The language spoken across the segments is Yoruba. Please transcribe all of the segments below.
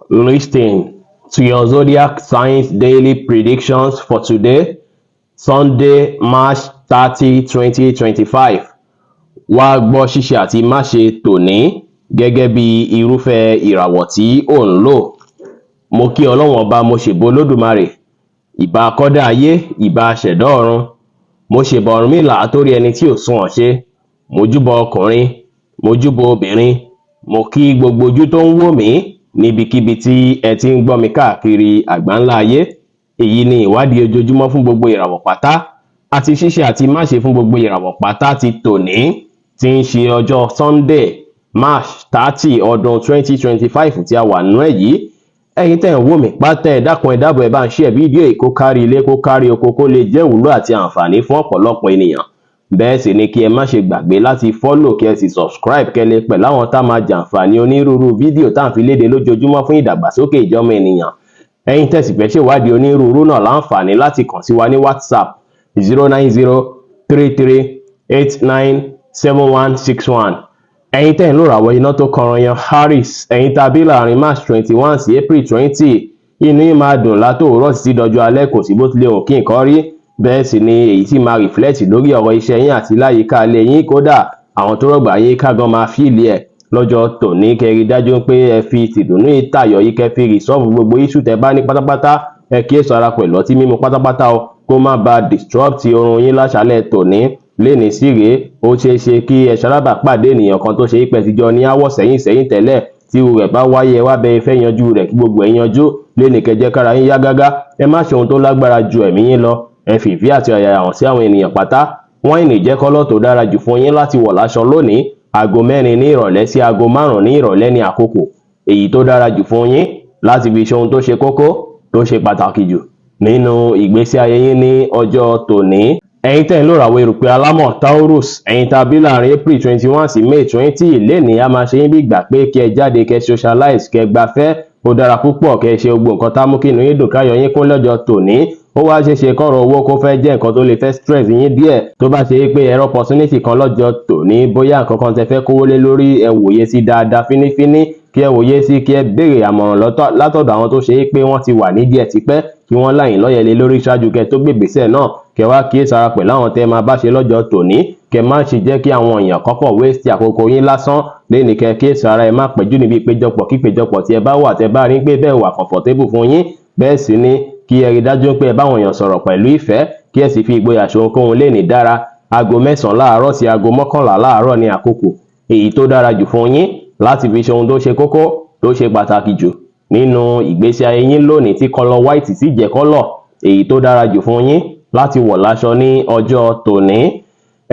Listen to your zodiac signs daily predictions for today, Sunday, March 30, 2025. Wá gbọ́ ṣíṣe àti máṣe tòní gẹ́gẹ́ bí irúfẹ́ ìràwọ̀ tí ò ń lò. Mo kí Ọlọ́run Ọba, mo ṣèbà Olódùmarè, ìbà akọ́dá ayé, ìbà aṣẹ̀dá ọ̀run. Mo ṣèbà Ọ̀rúnmìlà àtórí ẹni tí ò sunwọ̀n ṣe. Mojúbà ọkùnrin, mojúbà obìnrin, mo kí gbogbo ojú tó ń wò mí níbikíbi tí ẹ ti ń gbọ́ mi káàkiri àgbáńlá ayé. Èyí ni ìwádìí ojoojúmọ́ fún gbogbo ìràwọ̀ pátá àti ṣíṣe àti máṣe fún gbogbo ìràwọ̀ pátá ti tòní, tí ń ṣe ọjọ́ Sunday, March 30, ọdún 2025 tí a wà nínú ẹ̀ yìí. Ẹ̀yin tẹ́ ń wò mí pátá, ẹ dákun, ẹ dábọ̀, ẹ bá ń share fídíò yìí kó kárí ilé, kó kárí oko, kó lè jẹ́ ìwúlò àti àǹfààní fún ọ̀pọ̀lọpọ̀ ènìyàn. Bẹ́ẹ̀ sì ni kí ẹ má ṣe gbàgbé láti follow, kí ẹ sì subscribe, kẹ́ lè pẹ̀lú àwọn tá máa jàǹfààní onírúurú fídíò tá à ń fi léde lójoojúmọ́ fún ìdàgbàsókè ìjọmọ ènìyàn. Ẹ̀yin tẹ́ sì fẹ́ ṣèwádìí onírúurú náà láǹfààní láti kàn sí wa ní WhatsApp, 09033897161. Ẹ̀yin tẹ́ ń lò ràwọ̀ iná tó kọran yan Aries, ẹ̀yin tàbí láàrin March 21 sí April 20, inú yín máa dùn látòwúrọ̀ títí dọjọ́ alẹ́. Kò sí bó tilẹ̀ hùn kí nǹkan rí. Bẹ́ẹ̀ sì ni èyí sì máa reflect lórí ọ̀rọ̀ iṣẹ́ yín àti láyìíká ilé yín. Kódà àwọn tó rọ̀gbà yín ká gan máa feel ẹ̀ lọ́jọ́ tòní. Kẹ́ rí dájú pé ẹ fi tìdùnnú ìtayọ̀ yìí, kẹ́ fi resolve gbogbo issue tẹ́ bá ní pátápátá. Ẹ kíyèsí ara pẹ̀lú ọtí mímu pátápátá o, kó má ba disrupt oorun yín láṣálẹ́ tòní. Lénìí sí rèé, ó ṣeé ṣe kí ẹ ṣalábàápàdé ènìyàn kan tó ṣe é pẹ́ tíjọ ní áwọ̀ sẹ́yìn sẹ́yìn tẹ́lẹ̀. Tí irú rẹ̀ bá wáyé, ẹ wá bẹ fẹ́ yanjú rẹ̀, kí gbogbo ẹ̀ yanjú. Lénìí, kẹ́ jẹ́ kára yín yá gágá. Ẹ má ṣe ohun tó lágbára ju ẹ̀mí yín lọ. Ẹ fìfẹ́ àti ọ̀yàyà hàn sí àwọn ènìyàn pátá. Wine jẹ́ colour tó dára jù fún yín láti wọ̀ láṣọ lónìí. Aago 4 ní ìrọ̀lẹ́ sí aago 5 ní ìrọ̀lẹ́ ní àkókò èyí tó dára jù fún yín láti fi ṣe ohun tó ṣe kókó, tó ṣe pàtàkì jù nínú ìgbésí ayé yín ní ọjọ́ tòní. Ẹ̀yin tẹ́ ń lò ràwọ̀ erùpẹ̀ alámọ̀ Taurus, ẹ̀yin tá a bí láàrin April 21 sí May 20, lénìí a máa ṣe yín bí ìgbà pé kí ẹ jáde, kẹ́ socialize, kẹ́ gbafẹ́. Ó dára púpọ̀ kẹ́ ṣe gbogbo nǹkan tá mú kí inú yín dùn, káyọ̀ yín kún lọ́jọ́ tòní. Ó wá ṣeé ṣe kọ́rọ̀ owó kó fẹ́ jẹ́ nǹkan tó lè fẹ́ stress yín díẹ̀. Tó bá ṣe pé ẹ̀rọ opportunity kan lọ́jọ́ tòní, bóyá nǹkan kan tẹ́ fẹ́ kówó lé lórí, ẹ wòye sí dáadáa fínífíní, kí ẹ wòye sí, kí ẹ béèrè àmọ̀ràn látọ̀dọ̀ àwọn tó ṣe é pé wọ́n ti wà nídìí ẹ̀ tipẹ́, kí wọ́n là yín lọ́yẹ̀ lé lórí ṣáájú kẹ́ tó gbègbèsẹ̀ náà. Kẹ́ wá kíyèsára pẹ̀lú àwọn tẹ́ máa bá ṣe lọ́jọ́ tòní. Kẹ́ má ṣe jẹ́ kí àwọn èèyàn kọ́kọ́ waste àkókò yín lásán. Lẹ́nìí, kẹ́ kíyèsára, ẹ má pẹ́jù níbi ìpéjọpọ̀ kí ìpéjọpọ̀ tí ẹ bá wà, tẹ́ bá rí pé bẹ́ẹ̀ wà comfortable fún yín. Bẹ́ẹ̀ sì ni kí ẹ rí dájú pé ẹ báwọn èèyàn sọ̀rọ̀ pẹ̀lú ìfẹ́, kí ẹ sì fi ìgboyà ṣe ohunkóhun. Lẹ́nìí dára. Aago 9 láàárọ̀ sí aago 11 láàárọ̀ ní àkókò èyí tó dára jù fún yín láti fi ṣe ohun tó ṣe kókó, tó ṣe pàtàkì jù nínú ìgbésí ayé yín lónìí, tí colour white sì jẹ́ colour èyí tó dára jù fún yín láti wọ̀ láṣọ ní ọjọ́ tòní.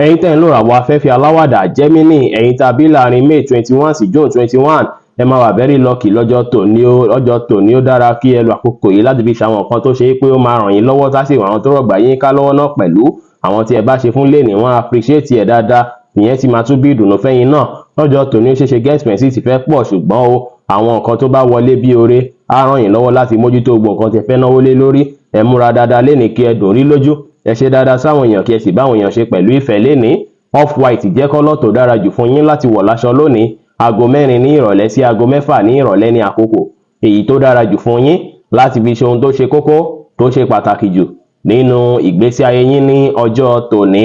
Ẹ̀yin tẹ́ ń lò ràwọ̀ afẹ́fẹ́ aláwàdà Gemini, ẹ̀yin tá a bí láàrin May 21 sí June 21, ẹ máa wà very lucky lọ́jọ́ tòní ó. Lọ́jọ́ tòní, ó dára kí ẹ lo àkókò yìí láti fi ṣàwọn nǹkan tó ṣe é pé ó máa ràn yín lọ́wọ́, tá sì ràn àwọn tó rọ̀gbà yín ká lọ́wọ́ náà pẹ̀lú. Àwọn tí ẹ bá ṣe fún lénìí, wọ́n appreciate ẹ̀ dáadáa. Ìyẹn sì máa tún bí ìdùnnú fẹ́yin náà. Lọ́jọ́ tòní, ó ṣeéṣe get expenses ti fẹ́ pọ̀, ṣùgbọ́n o àwọn nǹkan tó bá wọlé bí oore á ràn yín lọ́wọ́ láti mójútó gbogbo nǹkan tí ẹ fẹ́ náwó lé lórí. Ẹ múra dáadáa lénìí, kí ẹ dùn rí lójú. Ẹ ṣe dáadáa sáwọn èèyàn, kí ẹ sì bá àwọn èèyàn ṣe pẹ̀lú ìfẹ́ lénìí. Off white jẹ́ colour tó dára jù fún yín láti wọ̀ láṣọ lónìí. Aago 4 ní ìrọ̀lẹ́ sí aago 6 ní ìrọ̀lẹ́ ní àkókò èyí tó dára jù fún yín láti fi ṣe ohun tó ṣe kókó, tó ṣe pàtàkì jù nínú ìgbésí ayé yín ní ọjọ́ tòní.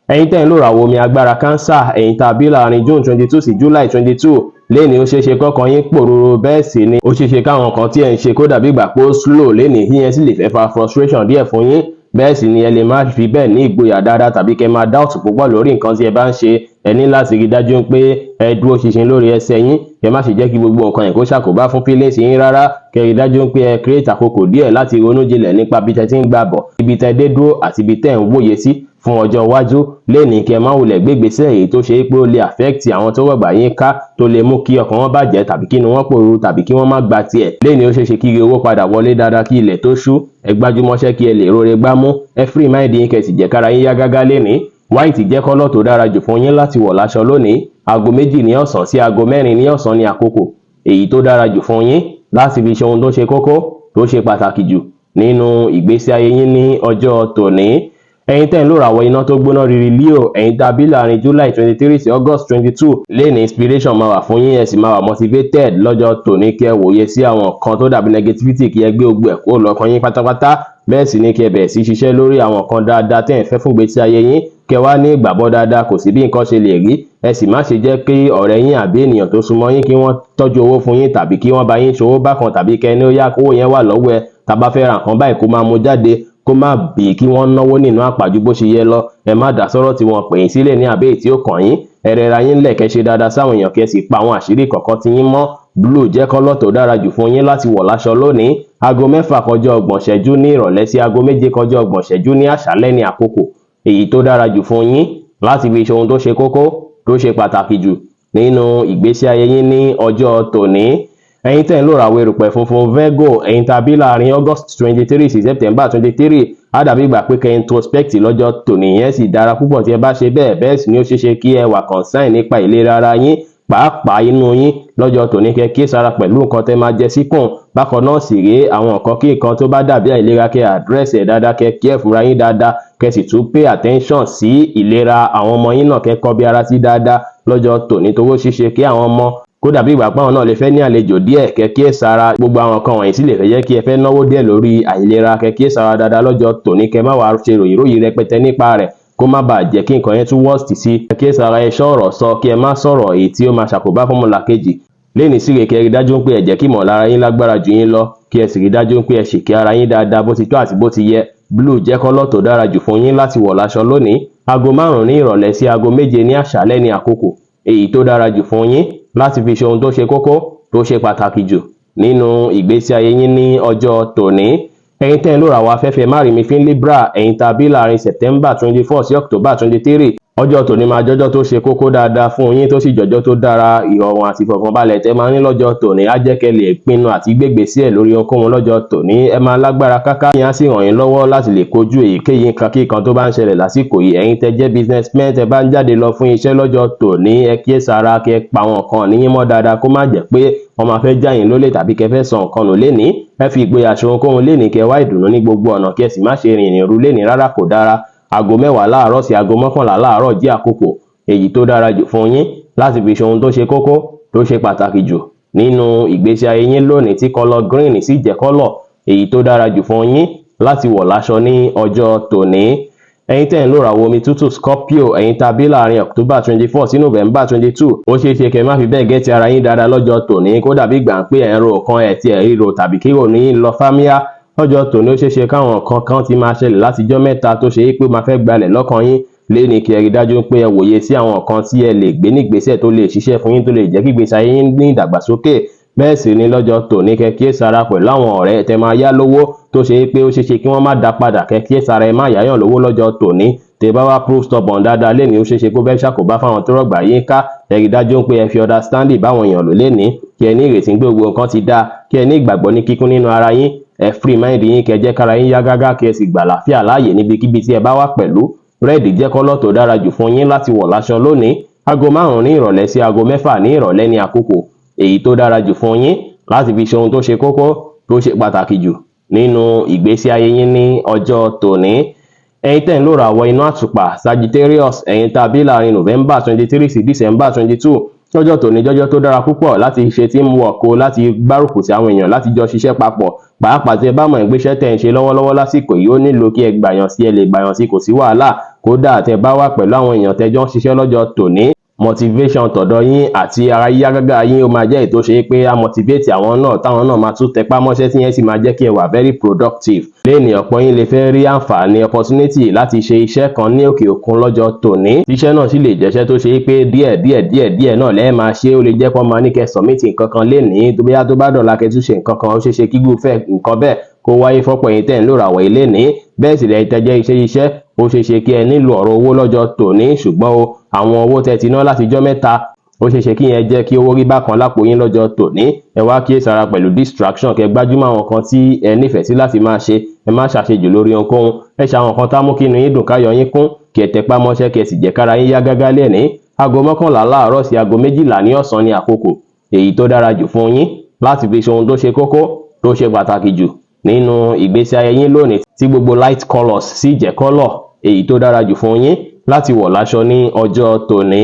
Ẹ̀yin tẹ́ ń lò ràwọ̀ omi agbára Cancer, ẹ̀yin tá a bí láàrin June 22 sí July 22, lénìí ó ṣeé ṣe kọ́kàn yín pòrúurú. Bẹ́ẹ̀ sì ni ó ṣeé ṣe káwọn kan tí ẹ̀ ń ṣe kó dàbí ìgbà pé ó slow lénìí. Yíyẹn sì lè fẹ́ fa frustration díẹ̀ fún yín. Bẹ́ẹ̀ sì ni ẹ lè má fi bẹ́ẹ̀ ní ìgboyà dáadáa tàbí kẹ́ máa doubt púpọ̀ lórí nǹkan tí ẹ bá ń ṣe. Ẹ ní láti rí dájú pé ẹ dúró ṣinṣin lórí ẹsẹ̀ yín. Kẹ́ má ṣe jẹ́ kí gbogbo nǹkan yẹn kó ṣàkóbá fún feelings yín rárá. Kẹ́ rí dájú pé ẹ create àkókò díẹ̀ láti ronú jinlẹ̀ nípa bí tẹ́ ti ń gbà bọ̀, ibi tẹ́ dé dúró àti ibi tẹ́ ń wòye sí fún ọjọ́ iwájú. Lénìí, kẹ́ má wulẹ̀ gbégbèsè èyí tó ṣe é pé ó lè affect àwọn tó rọ̀gbà yín ká, tó lè mú kí ọkàn wọn bàjẹ́ tàbí kí inú wọn pòrúurú tàbí kí wọ́n má gba tiẹ̀. Lénìí, ó ṣeé ṣe kí ire owó padà wọlé dáadáa kí ilẹ̀ tó ṣú. Ẹ gbájúmọ́ṣẹ́ kí ẹ lè róore gbámú. Ẹ free mind yín, kẹ́ sì jẹ́ kára yín yá gágá lénìí. White jẹ́ colour tó dára jù fún yín láti wọ̀ láṣọ lónìí. Aago 2 ní ọ̀sán sí aago 4 ní ọ̀sán ní àkókò èyí tó dára jù fún yín láti fi ṣe ohun tó ṣe kókó, tó ṣe pàtàkì jù nínú ìgbésí ayé yín ní ọjọ́ tòní. Ẹ̀yin tẹ́ ń lò ràwọ̀ iná tó gbóná riri Leo, ẹ̀yin tá a bí láàrin July 23 sí August 22, lẹ́ni inspiration máa wà fún yín, ẹ sì máa wà motivated lọ́jọ́ tòní. Kí ẹ wòye sí àwọn kan tó dàbí negativity, kí ẹ gbé gbogbo ẹ̀ kúrò lọ́kàn yín pátápátá. Bẹ́ẹ̀ sì ni kí ẹ bẹ̀rẹ̀ sí ṣiṣẹ́ lórí àwọn kan dáadáa tẹ́ ẹ̀ fẹ́ fún ìgbésí ayé yín. Kẹ wá ní ìgbàgbọ́ dáadáa, kò sí bí nǹkan ṣe lè rí. Ẹ sì má ṣe jẹ́ kí ọ̀rẹ́ yín àbí ènìyàn tó súnmọ́ yín kí wọ́n tọ́jú owó fún yín, tàbí kí wọ́n bá yín ṣòwò bákan, tàbí kẹ́ ní ó yá, kówó yẹn wà lọ́wọ́ ẹ, tá bá fẹ́ ra nǹkan báyìí, kó máa mú jáde, kó má bí kí wọ́n náwó nínú àpàjù bó ṣe yẹ lọ. Ẹ má dá sọ́rọ̀ tí wọ́n pè yín sílẹ̀ ní àbẹ́ tí ó kàn yín. Ẹ rẹra yín lẹ̀, kẹ́ ṣe dáadáa sáwọn èèyàn, kẹ́ sì pa àwọn àṣírí kọ̀ọ̀kan tí yín mọ́. Blue jẹ́ colour tó dára jù fún yín láti wọ̀ láṣọ lónìí. Aago 6:30 ní ìrọ̀lẹ́ sí aago 6:30 ní àṣálẹ́ ní àkókò èyí tó dára jù fún yín láti fi ṣe ohun tó ṣe kókó, tó ṣe pàtàkì jù nínú ìgbésí ayé yín ní ọjọ́ tòní. Ẹ̀yin tẹ́ ń lò ràwọ̀ erùpẹ̀ funfun Virgo, ẹ̀yin tàbí láàrin August 23 sí September 23, á dàbí ìgbà pé kẹ́ introspect lọ́jọ́ tòní. Yẹn sì dára púpọ̀ tí ẹ bá ṣe bẹ́ẹ̀. Bẹ́ẹ̀ sì ni ó ṣeé ṣe kí ẹ wà concern nípa ìlera ara yín, pàápàá inú yín lọ́jọ́ tòní. Kẹ́ kíyèsára pẹ̀lú nǹkan tẹ́ máa jẹ síkùn. Bákan náà sì rèé, àwọn nǹkan kí nǹkan tó bá dàbí àìlera, kẹ́ address ẹ̀ dáadáa, kẹ́ kí ẹ̀ fúnra yín dáadáa, kẹ́ sì tún pay attention sí ìlera àwọn ọmọ yín náà, kẹ́ kọ́ bí ara sí dáadáa lọ́jọ́ tòní, torí ó ṣeé ṣe kí àwọn ọmọ kó dàbí ìgbà páwọn náà lè fẹ́ ní àlejò díẹ̀. Kẹ́ kíyèsára. Gbogbo àwọn nǹkan wọ̀nyí sì lè fẹ́ jẹ́ kí ẹ fẹ́ náwó díẹ̀ lórí àìlera. Kẹ́ kíyèsára dáadáa lọ́jọ́ tòní, kẹ́ má wàá ṣe ròyìnròyìn rẹpẹtẹ nípa rẹ̀, kó má bàa jẹ́ kí nǹkan yẹn tún worst sí. Kẹ́ kíyèsára, ẹ ṣọ́ ọ̀rọ̀ sọ, kí ẹ má sọ̀rọ̀ èyí tí ó máa ṣàkóbá fún ọmọlàkejì. Lẹ́ni síre, kẹ́ rí dájú pé ẹ jẹ́ kí ìmọ̀lára yín lágbára jù yín lọ, kí ẹ sì rí dájú pé ẹ ṣèkẹ́ ara yín dáadáa bó ti tó àti bó ti yẹ. Blue jẹ́ colour tó dára jù fún yín láti wọ̀ láṣọ lónìí. Aago 5 ní ìrọ̀lẹ́ sí aago 7 ní àṣálẹ́ ní àkókò èyí tó dára jù fún yín láti fi ṣe ohun tó ṣe kókó, tó ṣe pàtàkì jù nínú ìgbésí ayé yín ní ọjọ́ tòní. Ẹ̀yin tẹ́ ń lò ràwọ̀ afẹ́fẹ́ márìmífín Libra, ẹ̀yin tàbí láàrin September 24 sí October 23, ọjọ́ tòní máa jọjọ́ tó ṣe kókó dáadáa fún yín, tó sì jọjọ́ tó dára. Ìrọ̀rùn àti ìfọ̀kànbalẹ̀ tẹ́ máa ní lọ́jọ́ tòní á jẹ́ kẹ́ lè pinnu àti gbégbèsí ẹ̀ lórí ohunkóhun lọ́jọ́ tòní. Ẹ máa lágbára káká yín, á sì ràn yín lọ́wọ́ láti lè kojú èyíkéyìí nǹkan kíkan tó bá ń ṣẹlẹ̀ lásìkò yìí. Ẹ̀yin tẹ́ jẹ́ businessmen, tẹ́ bá ń jáde lọ fún iṣẹ́ lọ́jọ́ tòní, ẹ kíyèsára, kẹ́ pa àwọn nǹkan níyín mọ́ dáadáa, kó má jẹ́ pé wọ́n máa fẹ́ já yín lólè tàbí kẹ́ fẹ́ sọ nǹkan nù lénìí. Ẹ fi ìgboyà ṣe ohunkóhun lénìí, kẹ́ wá ìdùnnú ní gbogbo ọ̀nà, kí ẹ sì má ṣe rìnrìn òru lénìí rárá, kò dára. Aago 10 láàárọ̀ sí aago 11 láàárọ̀ jẹ́ àkókò èyí tó dára jù fún yín láti fi ṣe ohun tó ṣe kókó, tó ṣe pàtàkì jù nínú ìgbésí ayé yín lónìí, tí colour green sì jẹ́ colour èyí tó dára jù fún yín láti wọ̀ láṣọ ní ọjọ́ tòní. Ẹ̀yin tẹ́ ń lò ràwọ̀ omi tútù Scorpio, ẹ̀yin tàbí láàrin October 24 sí November 22, ó ṣeé ṣe kẹ́ má fi bẹ́ẹ̀ get ara yín dáadáa lọ́jọ́ tòní, kó dàbí ìgbà pé ẹ̀ ń ro nǹkan ẹ̀ tí ẹ̀ ríro tàbí kí ìrònú yín lọ fámíà lọ́jọ́ tòní. Ó ṣeé ṣe káwọn nǹkan kan ti máa ṣẹlẹ̀ látijọ́ mẹ́ta tó ṣe é pé ó máa fẹ́ gbalẹ̀ lọ́kàn yín léni. Kí ẹ rí dájú pé ẹ wòye sí àwọn nǹkan tí ẹ lè gbé nígbésẹ̀ tó lè ṣiṣẹ́ fún yín, tó lè jẹ́ kí ìgbésí ayé yín ní ìdàgbàsókè. Bẹ́ẹ̀ sì ni lọ́jọ́ tòní, kẹ́ kíyèsára pẹ̀lú àwọn ọ̀rẹ́ tẹ́ máa yá lówó tó ṣe é pé ó ṣeé ṣe kí wọ́n má dá padà. Kẹ́ kíyèsára, ẹ má yáyàn lówó lọ́jọ́ tòní. Tẹ́ bá wá prove stubborn dáadáa lénìí, ó ṣeé ṣe kó fẹ́ ṣàkóbá fáwọn tó rọ̀gbà yín ká. Ẹ rí dájú pé ẹ fi understanding báwọn èèyàn lò lénìí, kí ẹ ní ìrètí pé gbogbo nǹkan ti dáa, kí ẹ ní ìgbàgbọ́ ní kíkún nínú ara yín. Ẹ free mind yín, kẹ́ jẹ́ kára yín yá gágá, kí ẹ sì gbà àlàáfíà láàyè níbikíbi tí ẹ bá wà pẹ̀lú. Red jẹ́ colour tó dára jù fún yín láti wọ̀ láṣọ lónìí. Aago 5 ní ìrọ̀lẹ́ sí aago 6 ní ìrọ̀lẹ́ ní àkókò èyí tó dára jù fún yín láti fi ṣe ohun tó ṣe kókó, tó ṣe pàtàkì jù nínú ìgbésí ayé yín ní ọjọ́ tòní. Ẹ̀yin tẹ́ ń lò ràwọ̀ iná àtùpà Sagittarius, ẹ̀yin tàbí láàrin November 23 sí December 22, lọ́jọ́ tòní jọ́jọ́ tó dára púpọ̀ láti ṣe teamwork o, láti gbárùkù sí àwọn èèyàn, láti jọ ṣiṣẹ́ papọ̀, pàápàá tí ẹ bá mọ̀ ìgbésẹ̀ tẹ́ ń ṣe lọ́wọ́lọ́wọ́ lásìkò yìí, ó nílò kí ẹ gbàyàn sí, ẹ lè gbàyàn sí, kò sí wàhálà. Kódà tẹ́ bá wà pẹ̀lú àwọn èèyàn tẹ́ jọ ń ṣiṣẹ́ lọ́jọ́ tòní, motivation tọ̀dọ̀ yín àti ara yíyá gágá yín, ó máa jẹ́ èyí tó ṣe pé á motivate àwọn náà, táwọn náà máa tún tẹpá mọ́ṣẹ́, tí yẹn sì máa jẹ́ kí ẹ wà very productive. Léèní, ọ̀pọ̀ yín lè fẹ́ rí àǹfààní opportunity láti ṣe iṣẹ́ kan ní òkè òkun lọ́jọ́ tòní. Iṣẹ́ náà sì lè jẹ́ṣẹ́ tó ṣe pé díẹ̀ díẹ̀ díẹ̀ díẹ̀ náà lẹ́ẹ̀ máa ṣe. Ó lè jẹ́ kó máa ní kẹ́ submit nǹkan kan lénìí, tó bóyá tó bá dọ̀la, kẹ́ tún ṣe nǹkan kan. Ó ṣeé ṣe kí irúfẹ́ nǹkan bẹ́ẹ̀ kó wáyé fọ́pọ̀ ẹ̀yin tẹ́ ń lò ràwọ̀ ilé ní. Bẹ́ẹ̀ sì lẹ́yìn tẹ́ jẹ́ iṣẹ́ iṣẹ́, ó ṣeé ṣe kí ẹ nílò ọ̀rọ̀ owó lọ́jọ́ tòní, ṣùgbọ́n o àwọn owó tẹ́ ti ná látijọ́ mẹ́ta, ó ṣeé ṣe kí yẹn jẹ́ kí owó rí bákan lápò yín lọ́jọ́ tòní. Ẹ wá kíyèsára pẹ̀lú distraction, kẹ́ gbájúmọ́ àwọn kan tí ẹ nífẹ̀ẹ́ sí láti máa ṣe. Ẹ má ṣàṣejù lórí ohunkóhun. Ẹ ṣe àwọn kan tá mú kí inú yín dùn, káyọ̀ yín kún, kí ẹ tẹpá mọ́ṣẹ́, kí ẹ sì jẹ́ kára yín yá gágá lẹ́ni. Aago 11 láàárọ̀ sí aago 12 ní ọ̀sán ní àkókò èyí tó dára jù fún yín láti fi ṣe ohun tó ṣe kókó, tó ṣe pàtàkì jù nínú ìgbésí ayé yín lónìí, tí gbogbo light colours sì jẹ́ colour èyí tó dára jù fún yín láti wọ̀ láṣọ ní ọjọ́ tòní. Èyí tó dára jù fún yín láti wọ̀ láṣọ ní ọjọ́ tòní.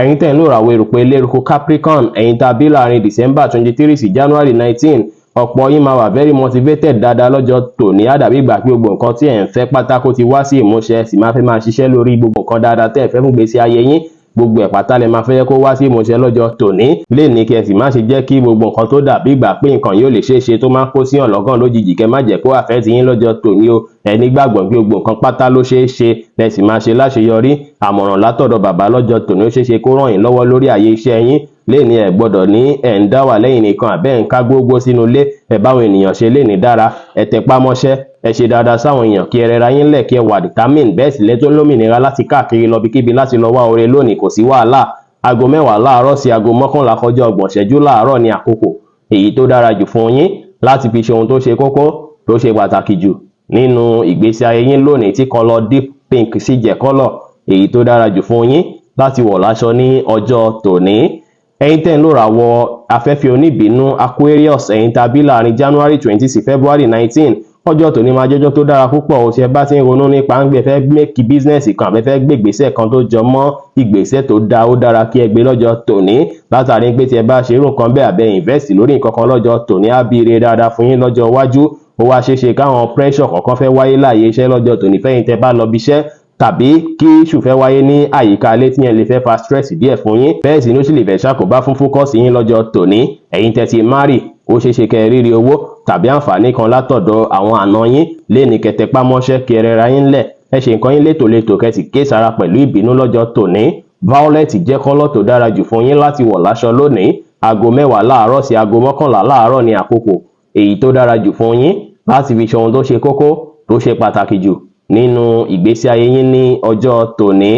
Ẹ̀yin tẹ́ ń lò ràwọ̀ erùpẹ̀ eléruku Capricorn, ẹ̀yin tá a bí láàrin December 23 sí January 19, ọ̀pọ̀ yín máa wà very motivated dáadáa lọ́jọ́ tòní. Á dàbí ìgbà pé gbogbo nǹkan tí ẹ̀ ń fẹ́ pátá kó ti wá sí ìmúṣẹ, sì máa fẹ́ máa ṣiṣẹ́ lórí gbogbo nǹkan dáadáa tẹ́ ẹ̀ fẹ́ fún gbèsè ayé yín. Gbogbo ẹ̀ pátá lẹ máa fẹ́ kó wá sí ìmúṣẹ lọ́jọ́ tòní. Lè ní kí ẹ sì má ṣe jẹ́ kí gbogbo nǹkan tó dàbí ìgbà pé nǹkan yóò lè ṣeé ṣe tó máa ń kó sí ọ̀lọ́gàn lójijì, kẹ́ má jẹ́ kó affect yín lọ́jọ́ tòní o. Ẹ nígbàgbọ́ pé gbogbo nǹkan pátá ló ṣeé ṣe, lẹ sì máa ṣe láṣeyọrí. Àmọ̀ràn látọ̀dọ̀ bàbá lọ́jọ́ tòní, ó ṣeé ṣe kó ràn yín lọ́wọ́ lórí àyè iṣẹ́ yín. Léni, ẹ gbọ́dọ̀ ní ẹ̀ ń dá wà lẹ́yìn nìkan àbẹ́ ẹ̀ ń ká gbógbó sínú ilé. Ẹ báwọn ènìyàn ṣe léni dára, ẹ tẹpá mọ́ṣẹ́, ẹ ṣe dáadáa sáwọn èèyàn, kí ẹ rẹra yín lẹ̀, kí ẹ wà determined. Bẹ́ẹ̀ sì lẹ́ tó lómìnira láti káàkiri lọ bíkíbi láti lọ wá oore lónìí, kò sí wàhálà. Aago 10 láàárọ̀ sí aago 10:30 láàárọ̀ ní àkókò èyí tó dára jù fún yín láti fi ṣe ohun tó ṣe kókó, tó ṣe pàtàkì jù nínú ìgbésí ayé yín lónìí, tí colour deep pink sì jẹ́ colour èyí tó dára jù fún yín láti wọ̀ láṣọ ní ọjọ́ tòní. Ẹ̀yin tẹ́ ń lò ràwọ̀ afẹ́fẹ́ oníbínú Aquarius, ẹ̀yin tá a bí láàrin January 20 sí February 19, ọjọ́ tòní máa jẹ́jọ́ tó dára púpọ̀ o. Ṣe bá ti ń ronú nípa ń gbé fẹ́ make business kan àbẹ́ fẹ́ gbé ìgbésẹ̀ kan tó jọ mọ́ ìgbésẹ̀ tó dáa, ó dára kí ẹ gbé lọ́jọ́ tòní, látàrí pé tí ẹ bá ṣe irú nǹkan bẹ́ẹ̀ àbẹ́ invest lórí nǹkan kan lọ́jọ́ tòní, á bí ire dáadáa fún yín lọ́jọ́ iwájú. Ó wá ṣeéṣe káwọn pressure kọ̀ọ̀kan fẹ́ wáyé láàyè iṣẹ́ lọ́jọ́ tòní fẹ́yìn tẹ́ bá lọ bí iṣẹ́, tàbí kí issue fẹ́ wáyé ní àyíká ilé tí yẹn lè fẹ́ fa stress díẹ̀ fún yín. Bẹ́ẹ̀ sì ni ó sì lè fẹ́ ṣàkóbá fún focus yín lọ́jọ́ tòní. Ẹ̀yin tẹ́ ti marry, ó ṣeé ṣe kẹ́ ẹ rírí owó tàbí àǹfààní kan látọ̀dọ̀ àwọn àna yín léni. Kẹ́ tẹpá mọ́ṣẹ́, kí ẹ rẹra yín lẹ̀, ẹ ṣe nǹkan yín létòlétò, kẹ́ sì ké sára pẹ̀lú ìbínú lọ́jọ́ tòní. Violet jẹ́ colour tó dára jù fún yín láti wọ̀ láṣọ lónìí. Aago 10 láàárọ̀ sí aago 11 láàárọ̀ ní àkókò èyí tó dára jù fún yín láti fi ṣe ohun tó ṣe kókó, tó ṣe pàtàkì jù nínú ìgbésí ayé yín ní ọjọ́ tòní.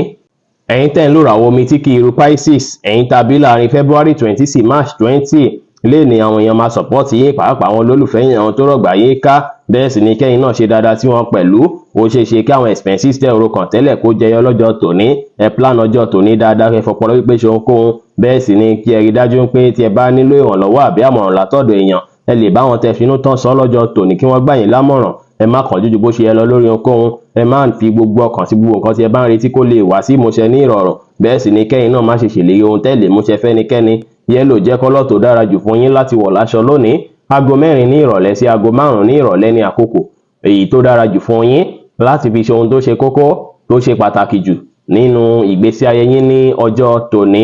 Ẹ̀yin tẹ́ ń lò ràwọ̀ omi tí kì í ru Pisces, ẹ̀yin tàbí láàrin February 20 sí March 20, léni àwọn èèyàn máa support yín, pàápàá àwọn olólùfẹ́ yín, àwọn tó rọ̀gbà yín ká. Bẹ́ẹ̀ sì ni kẹ́yìn náà ṣe dáadáa sí wọn pẹ̀lú. Ó ṣeé ṣe kí àwọn expenses tẹ́ ro kàn tẹ́lẹ̀ kó jẹyọ lọ́jọ́ tòní. Ẹ plan ọjọ́ tòní dáadáa, kẹ́ fọpọlọ wípé ṣe ohunkóhun. Bẹ́ẹ̀ sì ni kí ẹ rí dájú pé tí ẹ bá nílò ìrànlọ́wọ́ àbí àmọ̀ràn látọ̀dọ̀ èèyàn, ẹ lè bá wọn tẹ́ finú tán sọ lọ́jọ́ tòní kí wọ́n gbà yín lámọ̀ràn. Ẹ má kánjú ju bó ṣe yẹ lọ lórí ohunkóhun. Ẹ má fi gbogbo ọkàn sí gbogbo nǹkan tí ẹ bá ń retí kó lè wá sí ìmúṣẹ ní ìrọ̀rùn. Bẹ́ẹ̀ sì ni kẹ́yìn náà má ṣe ṣèlérí ohun tẹ́ lè múṣẹ fẹ́nikẹ́ni. Yellow jẹ́ colour tó dára jù fún yín láti wọ̀ láṣọ lónìí. Aago 4 ní ìrọ̀lẹ́ sí aago 5 ní ìrọ̀lẹ́ ní àkókò èyí tó dára jù fún yín láti fi ṣe ohun tó ṣe kókó, tó ṣe pàtàkì jù nínú ìgbésí ayé yín ní ọjọ́ tòní.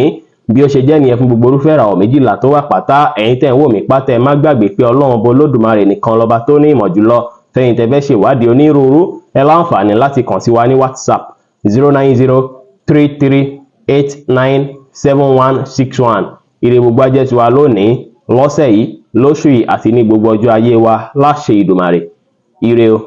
Bí ó ṣe jẹ́ nìyẹn fún gbogbo irúfẹ́ ìràwọ̀ 12 tó wà pátá. Ẹ̀yin tẹ́ ń wò mí pátá, ẹ má gbàgbé pé Ọlọ́run Ọba Olódùmarè nìkan lọ́ba tó ní ìmọ̀ jùlọ. Fẹ̀yìn tẹ́ fẹ́ ṣèwádìí onírúurú, ẹ láǹfààní láti kàn sí wa ní WhatsApp 09033897161. Ire gbogbo á jẹ́ tiwa lónìí, lọ́sẹ̀ yìí, lóṣù yìí àti ní gbogbo ọjọ́ ayé wa láṣẹ Ìdùmarè. Ire o.